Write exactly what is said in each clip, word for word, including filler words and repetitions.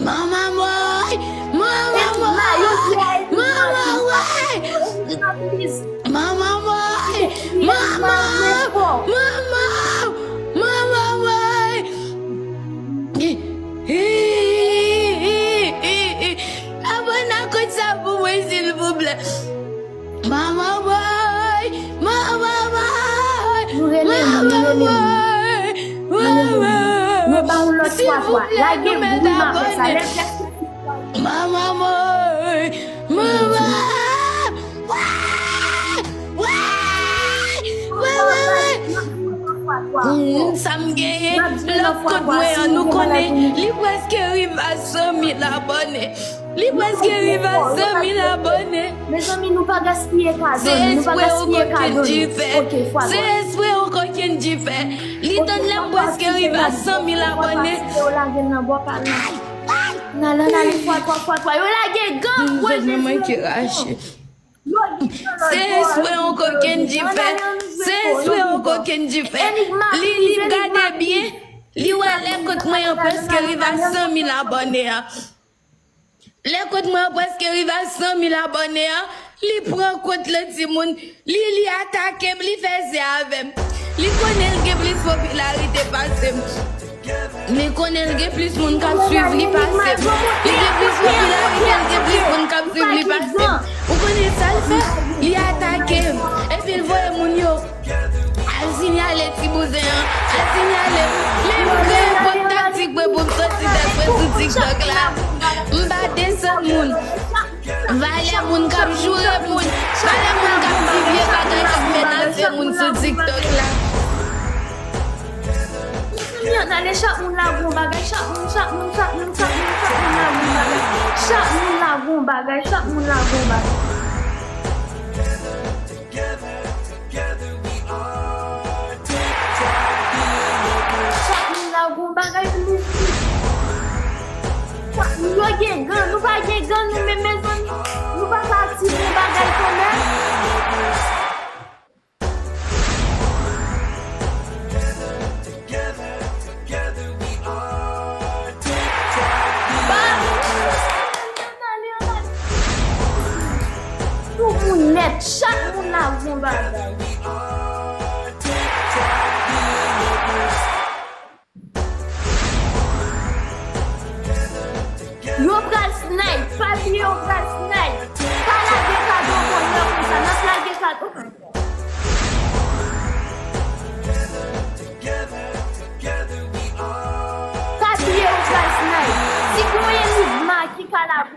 Manman mwen! Manman mwen! Manman mwen! Manman mwen! Manman! Manman! Manman mwen! Abone ak kont sa pou mwen, silvouplè. Manman mwen! Manman mwen! Nou rele moun, nou rele moun. Nou rele moun. Nou ba yon lòt fwa twa. Lage bri m apre sa. Lè pyès Manman mwen! Manman! Wè! Wè! Wè, wè, wè! Hmm, sa m genyen, lòt kont mwen an, nou konnen, li prèske rive a san mil abòne. Li prèske rive a san mil abòne. Mezanmi, nou pa gaspiye kado, nou pa gaspiye kado. Se espre yon kokenn dife. Li tann lè m prèske rive a san mil abòne. N ale, n ale, fwa twa, fwa twa. Yo lage gang, wè Jezi. Se espre yon kokenn dife. Se espre yon kokenn dife. Li, li gade byen. Li wè lè kont mwen an prèske rive a san mil abòne a. Lè kont mwen an prèske rive a san mil abòne a, li pran kont lòt timoun, li, li atake m, li fè zè avè m. Li konnen l gen plis popilarite pase m. Li konnen l gen plis moun k ap swiv li pase m. Li gen plis popilarite, l gen plis moun k ap swiv li pase m. Ou konnen sa l fè? Li atake m. Epi l voye moun yo al siyale ti bouzen an. Al siyale m. Men m kreye kont taktik mwen pou m soti tèt mwen sou TikTok la. M pa desann moun. Valè moun k ap joure moun. Valè moun k ap di vye bagay k ap menase moun sou TikTok la. Mezanmi, ann ale, chak moun lage yon bagay, chak moun, chak moun, chak moun, chak moun, chak moun lage yon bagay. Chak moun lage yon bagay, chak moun lage yon bagay. Chak moun lage yon bagay plis, plis. Chak moun, yo gen gang, nou pa gen gang nou menm, mezanmi. Nou pa ka aktive yon bagay kanmenm. Tout moun nèt, chak moun lage yon bagay. Yo pral snipe, pa bliye yo pral snipe. Pa lage kado bonè konsa, n ap lage kado. Pa bliye yo pral snipe. Si gen yon enigma ki ka lage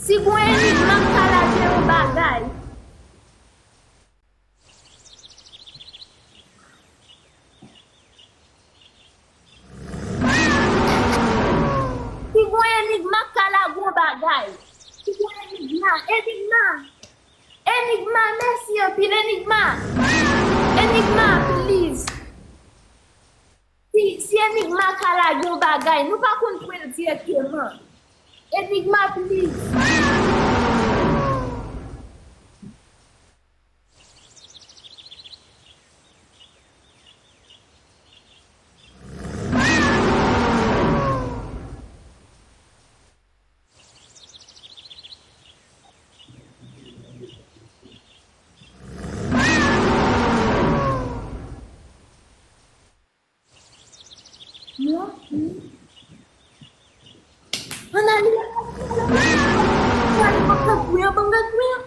Si gon enigma k ka lage yon bagay. Si gon enigma k ka lage yon bagay. Si gon enigma, enigma. Enigma, mèsi anpil, Enigma. Enigma, please. Si, si Enigma ka lage yon bagay, nou pa konn pran l dirèkteman. Enigma, please. Non. Ann ale. Ann ale, ban m gad kouya, ban m gad kouya.